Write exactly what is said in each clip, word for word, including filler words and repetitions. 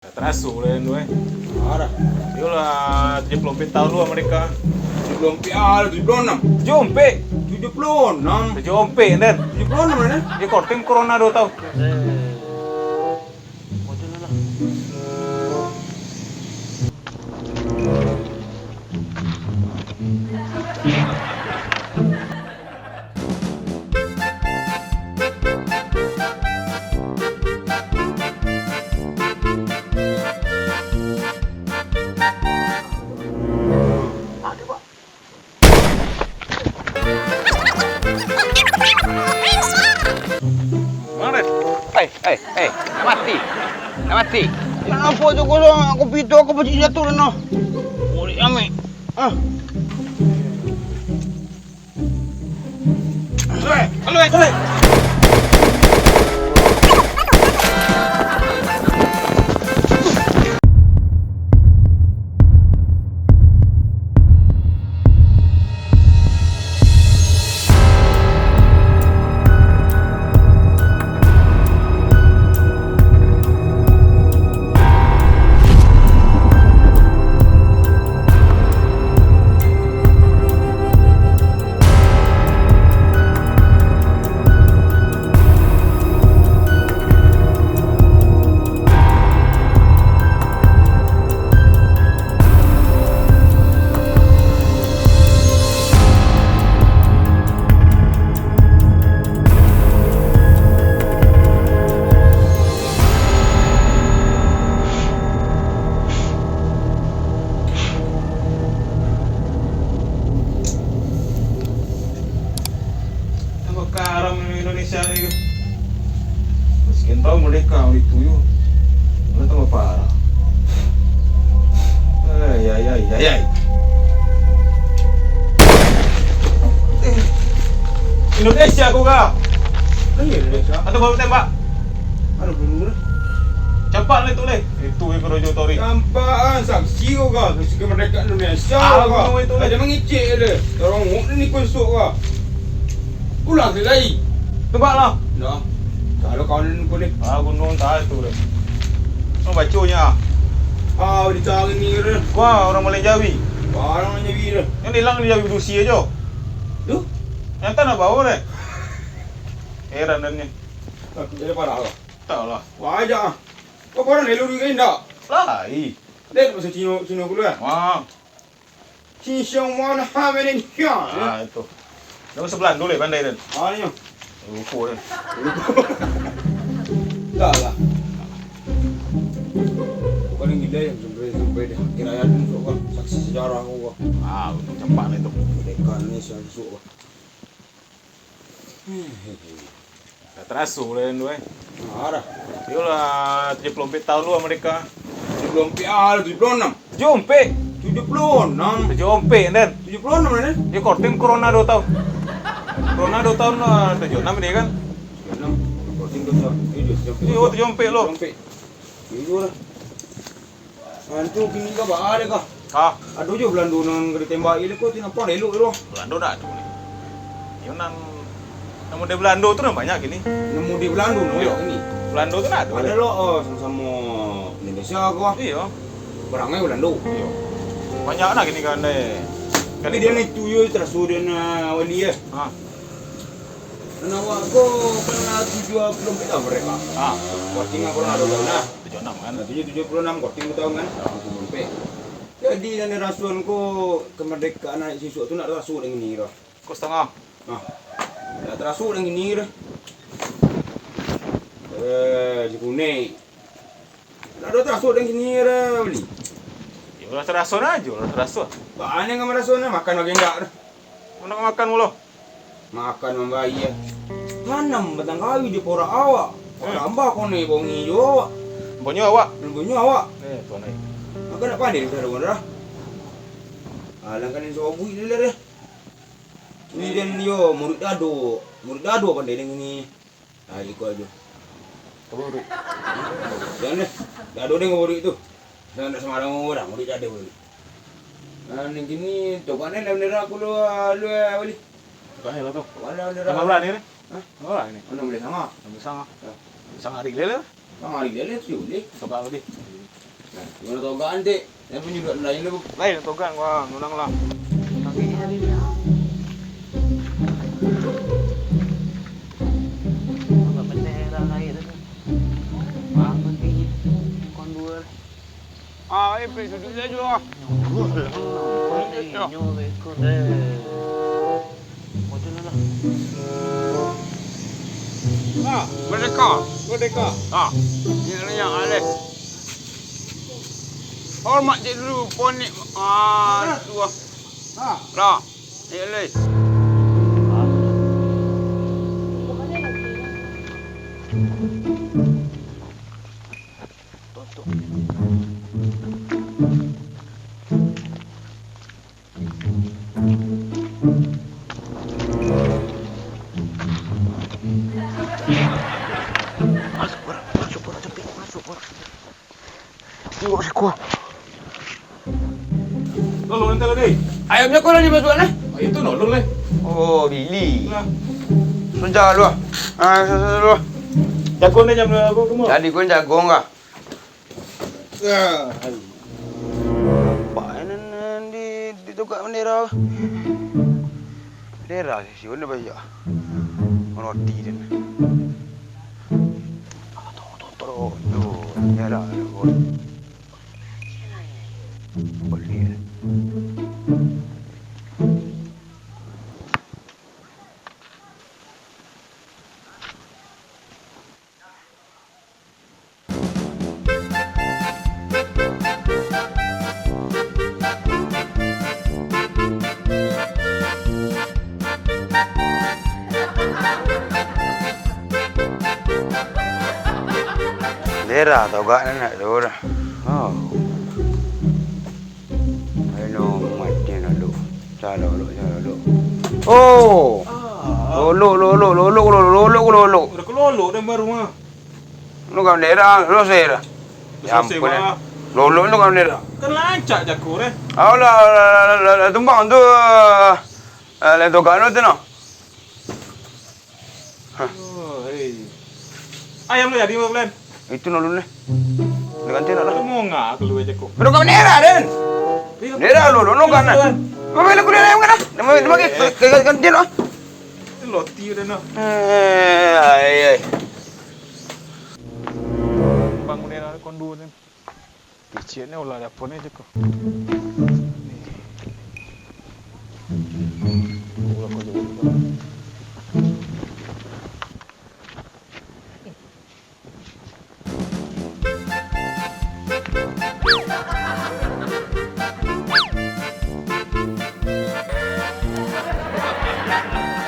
Taraso lah tu, eh. Marah. Iyolah, tujuah puluah ampek taun lu Amerika. Tujuah puluah ampek, ah, tujuah puluah anam. Tujuah ampek. Tujuah puluah anam. Tujuah ampek, Den. Tujuah puluah anam lah, Den. Dia korting corona dua taun. Ai, ai, ai, nak mati. Nak mati. Kenapa tu kau, aku pintu aku pacik jatuh dah, noh. Murid kami. Ah. Tambah karam Indonesia ni. Miskin tau merdeka hari tu yo. Mana tambah parah. Ai, ai, ai, ai, ai. Eh, Indonesia ko ka? Indonesia. Atau baru tembak? Aduh, dulu lah. Campak lah itu leh. Itu yang karajo tau ri. Campak, ah, saksi ko ka? Saksi kemerdekaan Indonesia ko ka? Ah, gunung itu leh. Aja mangicik leh. Tarongok ni ko esok ka. Pulang se lai. Tembak lah. Dah. Kalau kawan ko leh. Ah, gunung entah itu leh. Oh, baconyo. Ah, dicari ni leh. Wah, orang Malay Jawi. Wah, orang Malay Jawi leh. Yang hilang di Jawi Bedusi aja. Duh. Yang tanah bawah leh. Heran dan ni. Tapi jadi parah lah. Tak lah. Wah, aja ah. Kau pernah lelu duit kau indak? Lai. Dek, bahasa Cino, Cino dulu, eh? Wah. Cincang mana ha, mana ni, ya? Ah, itu. Nama sebelah dulu, eh, pandai, Dan. Ah, ni. Lupa, eh. Lupa. Tak lah. Bukan yang gila yang sampai, sampai di akhir hayat ni, sok, kan? Saksi sejarah aku, kan? Ah, untuk campak ni tu. Mereka ni, saya sok, kan? Lah taraso lah tu, eh. Marah. Iyolah, tujuah puluah ampek taun lu Amerika. Tujuah puluah ampek, ah, tujuah puluah anam. Tujuah ampek? Tujuah puluah anam. Tujuah ampek, Den. Tujuah puluah anam lah, Den. Dia korting corona dua taun. Corona dua taun lah, tujuah anam dia kan? Tujuah anam. Korting dua taun. Tujuah, tujuah ampek. Iyo, tujuah ampek lo. Tujuah ampek. Iyo lah. Nah, itu kini ka baa deh kah? Ha? Ado jo Belando nan ka ditembak, iyo ko, tu nampak elok tu. Belando ndak ado ni. Iyo nan, nan model Belando tu nan banyak kini. Nan model Belando nan banyak kini. Belando tu ndak ado. Ado lo, oh, samo-samo Indonesia ko. Iyo. Barangai Belando. Iyo. Banyak nah kini kan, eh. Tapi dia ni tu yo taraso dia na wali, eh. Ha. Nan awak ko pernah tujuah puluah ampek taun mereka. Ha. Korting pernah dua taun nah. Tujuah anam kan? Nah, tujuah, tujuah puluah anam, korting dua taun kan? Ha. Tujuah puluah ampek. Jadi, nan dirasuan ko kemerdekaan anak siswa tu ndak taraso dek kini doh. Ko setengah. Nah, ndak taraso dek kini doh. Eh, di Kunik. Ndak ado taraso dek kini doh, Bali. Yo, lah taraso ajo, lah taraso. Baa nan ka maraso nah, makan bagai indak doh. Mana ka makan mulo? Makan mambayia. Tanam batang kawi di porak awak. Porak amba kono bongi jo awak. Bonyo awak? Bonyo awak. Eh, tuan ai. Mako nak pandai dek saruan dah. Alang kan sobuik dulu deh. Ni dan dio murid dado. Murid dado pandai dengan ni. Ah, iko ajo. Kamu murid. Jangan deh. Dado dengan murid tu. Jangan nak sembarang orang, murid dado. Nah, ni kini coba ni lah bendera aku lu, lu, Wali. Bukan lah tu. Mana bendera? Tanggal berapa ni? Hah? Tanggal berapa ni? Enam belas sanga. Enam belas sanga. Ya. Sanga hari lele. Sanga hari lele tu boleh. Coba boleh. Gimana togaan, Dek? Yang penyuluhan lain lu. Lain togaan, wah, ulang lah. Tapi hari ni. Agak bener lah air tu. Apa ni? Kon dua. Ah, eh, pergi duduk saja lah. Yo. Ah, merdeka. Merdeka. Ah, ini yang alih. Hormat je dulu, ponik. Ah, tu ah. Ah. Lah, ni alih. Masuk, Bor. Masuk, Bor. Cepet, masuk, Bor. Tengok siko. Lolo, nanti lagi. Ayamnyo ko lah dimasuak, nah? Ah, itu no, lolo, eh. Oh, bili. Lah. Sudah lu, ah. Ah, sudah, sudah, sudah. Jago ni jam berapa kamu? Tadi ko jago kah? Ah, hai. Apa ini, ini di, di tukar bendera? Bendera sih, sih, mana banyak? Roti dan. Apa tu, tu, tu, tu. Yo, ya lah, ya lah. Boleh. Bendera togak nan nak tu dah. Oh. Ayo, mati nak lu. Calo lu, calo lu. Oh. Lolok, lolok, lolok, lolok, lolok, lolok. Udah kelolok dah baru mah. Lu kan bendera, lu selesai dah. Ya ampun, eh. Lolok lu kan bendera. Kan lancak jago, eh. Alah, lah, lah, lah, lah, tumbang tu, eh, lain togak lu tu, no. Hah. Oh, hei. Ayam lu jadi, Bang Len? Itu no lu, Len. Udah ganti nak lah. Itu mau ngah aku lu aja kok. Udah kan bendera, Den. Iya. Bendera lu, lu, lu kan. Iya, Tuan. Mau beli kulit ayam kan, ah? Dia mau, dia mau ganti, ganti, ganti, no. Itu loti udah, no. Eh, ai, ai. Bangun ni lah, kondu ni. Kecil ni ulah dapur ni je ko. Ulah ko jauh ni.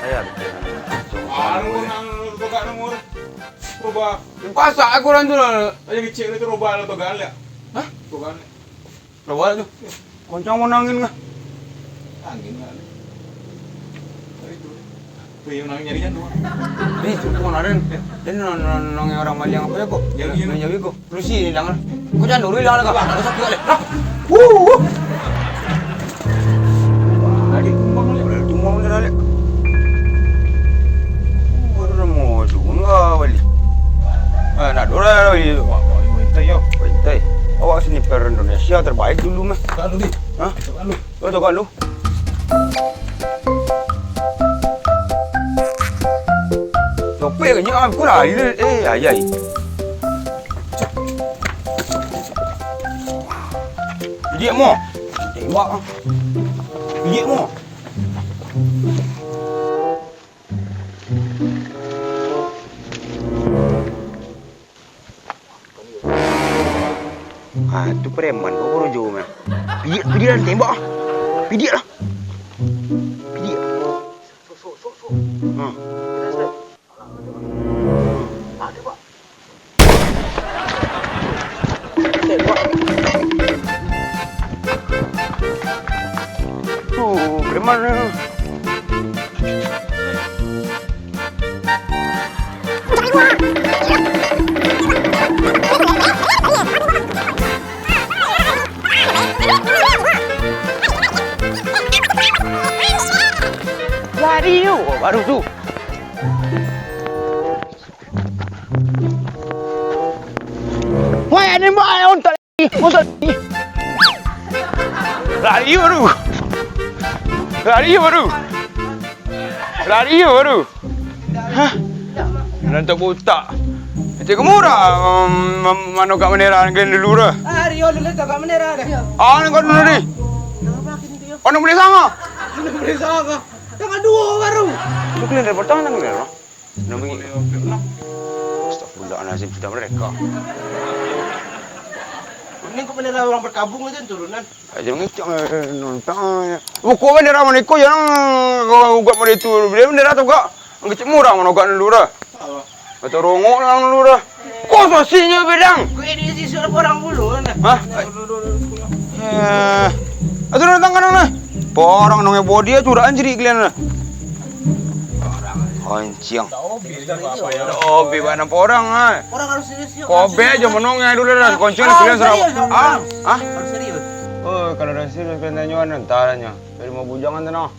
Ayo, anu, nang, buka nomor. Rubah. Pasak aku urang tu lah. Aja kecil tu rubah lah, togaan lah. Hah? Togaan lah. Rubah tu. Koncang mana angin kah? Angin lah. Itu. Weh, yang angin nyari jantung. Ni tu pun ada. Dia nang, nang, nang yang orang maliang apa ya kok? Yang ini. Yang jawi kok. Lu sih hilang lah. Kau jangan dulu hilang lah, Kak. Kau sakit kali. Hah? Wuh, wuh. Tadi tumbang ni, tumbang ni, Alek. Baru dah mau tu, enggak balik. Ah, nak dua lah, balik. Wah, wah, wah, intai, yo. Intai. Awak sniper Indonesia terbaik dulu mah. Tak lu, Dik. Hah? Tak lu. Kau tahu kan lu? Copek kan, ah, kurang. Eh, ayai. Idiak mo. Tembak ah. Idiak mo. Ah, tu preman ko korojo mah. Pidiak, pidiak lah, tembak ah. Pidiak lah. Pidiak. Sok, sok, sok, sok. Hmm. Ada, Pak. Tuh, preman. Lari yo, baru tu. Woi, nembak, eh, ontok. Ih, Masa ni? Lari baru. Lari baru. Lari baru. Hah? Nan tak butak. Cik murah, um, man-, mano kak manera kan dulu dah. Ah, Rio dulu tak kak manera dah. Ah, ni kau dulu ni. Anak boleh sama? Anak boleh sama. Tanggal dua baru. Itu kalian dari pertama tanggal berapa? Enam ringgit. Astagfirullahalazim, sudah mereka. Ini kok bendera orang berkabung aja turunan. Aja ngecek, eh, nonton. Buku bendera mana iko yang kau ugat model itu? Bendera tu kak. Ngecek murah mana ugat dulu dah. Apa? Atau rongok lah dulu dah. Kau sosinya bedang. Kau ini sih suruh orang dulu kan? Hah? Dulu, dulu, dulu, dulu. Eh, atau datang kan lah. Orang nongol body aja curang jadi kalian lah. Orang. Konciang. Tak hobi, tak apa-apa, ya. Tak hobi, banyak orang, ah. Orang harus serius, yuk. Kobe aja menong ya dulu lah. Konciang ah, kalian serap. Serius, ah, ah? Harus serius. Oh, kalau dah serius, kalian tanya, ntar tanya. Dari mau bujangan tu, noh.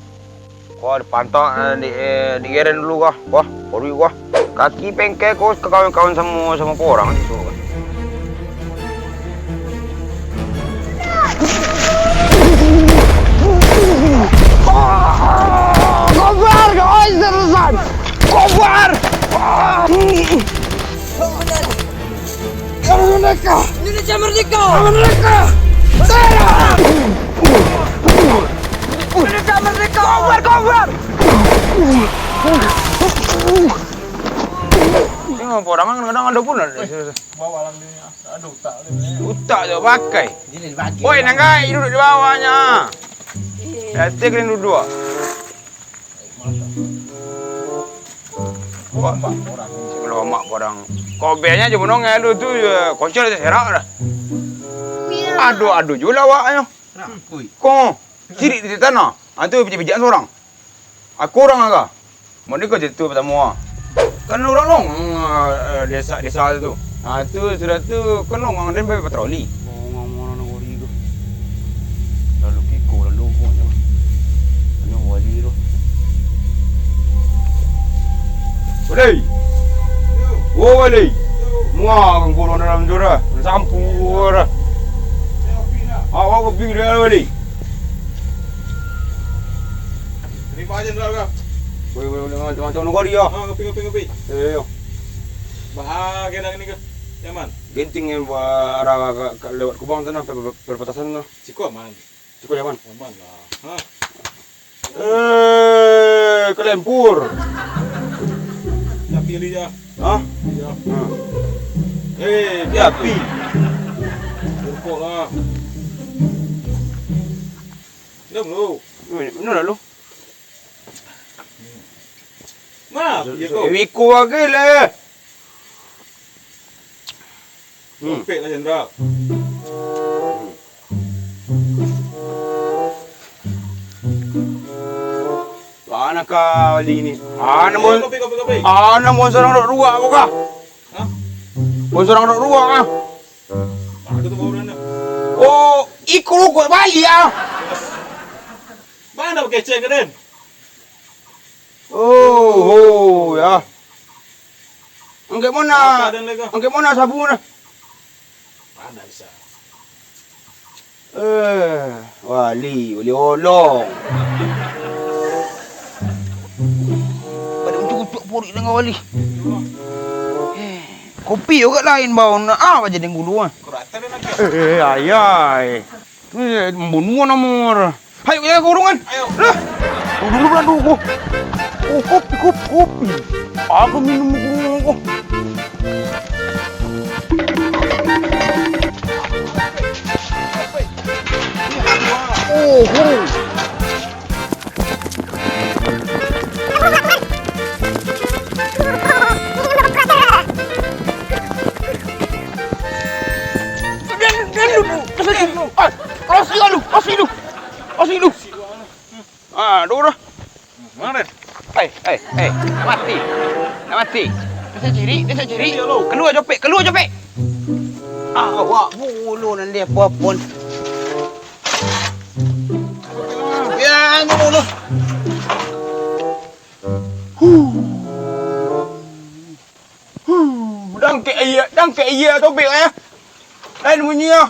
Kau ada pantak, eh, di, eh, di geren dulu kah? Wah, baru kah? Kaki pengke kau kawan-kawan sama, sama orang di situ. Kobar, oi, seriusan! Kobar! Kamu merdeka! Indonesia merdeka! Merdeka! Serang! Indonesia merdeka! Kobar, kobar! Ini orang kadang-kadang ada pun ada. Bawa lang dia. Aduh, utak dia. Utak tu pakai. Dia dah dibagi. Woi, nanggai duduk di bawahnya. Nanti kalian duduk. Wah, orang. Kalau mak orang. Kau benya je menong ya lu tu je. Konsol je serak dah. Aduh, aduh je lah awaknyo. Kau sirik di tanah. Ah, tu bijak-bijak seorang. Aku urang aga. Mode ko cito partamo, ah. Kan urang longang, ah, desa-desa tu. Ah, tu sudah tu kan longang den pai patroli. Longang urang nagori ko. Lalu kiko, lalu ko nyo. Nyo wali tu. Wali. Wo wali. Mua kan urang dalam tu dah. Sampu dah. Awak kopi dah wali. Terima aja, Ndra, Kak. Boleh, boleh, boleh, macam-macam nagori, yo. Ah, kopi, kopi, kopi. Yo, yo, yo. Bah, ah, kena ni ke? Nyaman. Genting yang buat arah ka, ka, lewat Kubang tu nah, per-, per-, perbatasan tu. Siko aman. Siko aman. Aman lah. Ha. Eh, ke Lempur. Tapi liya. Hah? Iya. Hah. Eh, dia api. Rokok lah. Minum dulu. Minum dulu. Nah, iya kau. Wiko lagi leh. Hmm. Copek lah, Chandra. Mana kau ni? Anak mon-, kopi, kopi, kopi. Anak mon sorang dok dua kau kah? Hah? Mon sorang dok dua kah? Mana tu baru dah? Oh, iko rokok balik ah. Mana pakai cek ke den? Oh, oh, ya. Angkek mona. Angkek mona sabu nah. Mana bisa? Eh, wali, wali olong. Pada unjuk-unjuk purik dengan wali. Eh, kopi juga lain bau nak ah aja deng gulu ah. Eh, eh, ayai. Ni bunuh nama orang. Ayo kita ke urungan. Ayo. Lah. Dulu bulan dulu. Oh, kopi, kopi, kopi. Aku minum dulu. Oh, oh. Asi lu, asi lu, asi lu. Ah, aduh dah. Mana? Hei, hei, hei, nak mati. Nak mati. Dia ciri, dia ciri. Kalua copek, kalua copek. Ah, awak bulu nan dia apa pun. Ya, bulu. Huh. Huh. Dangkek iya, dangkek iya topik eh. Lain bunyi ah.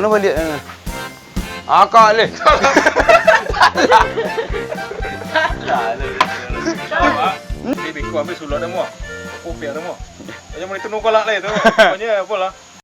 Mano baliak? Akak leh. Lah, lah, lah. Bibik ko ambil sulap dah mo. Kopi dah mo. Hanya mau itu nukar lah tu. Pokoknya apa lah.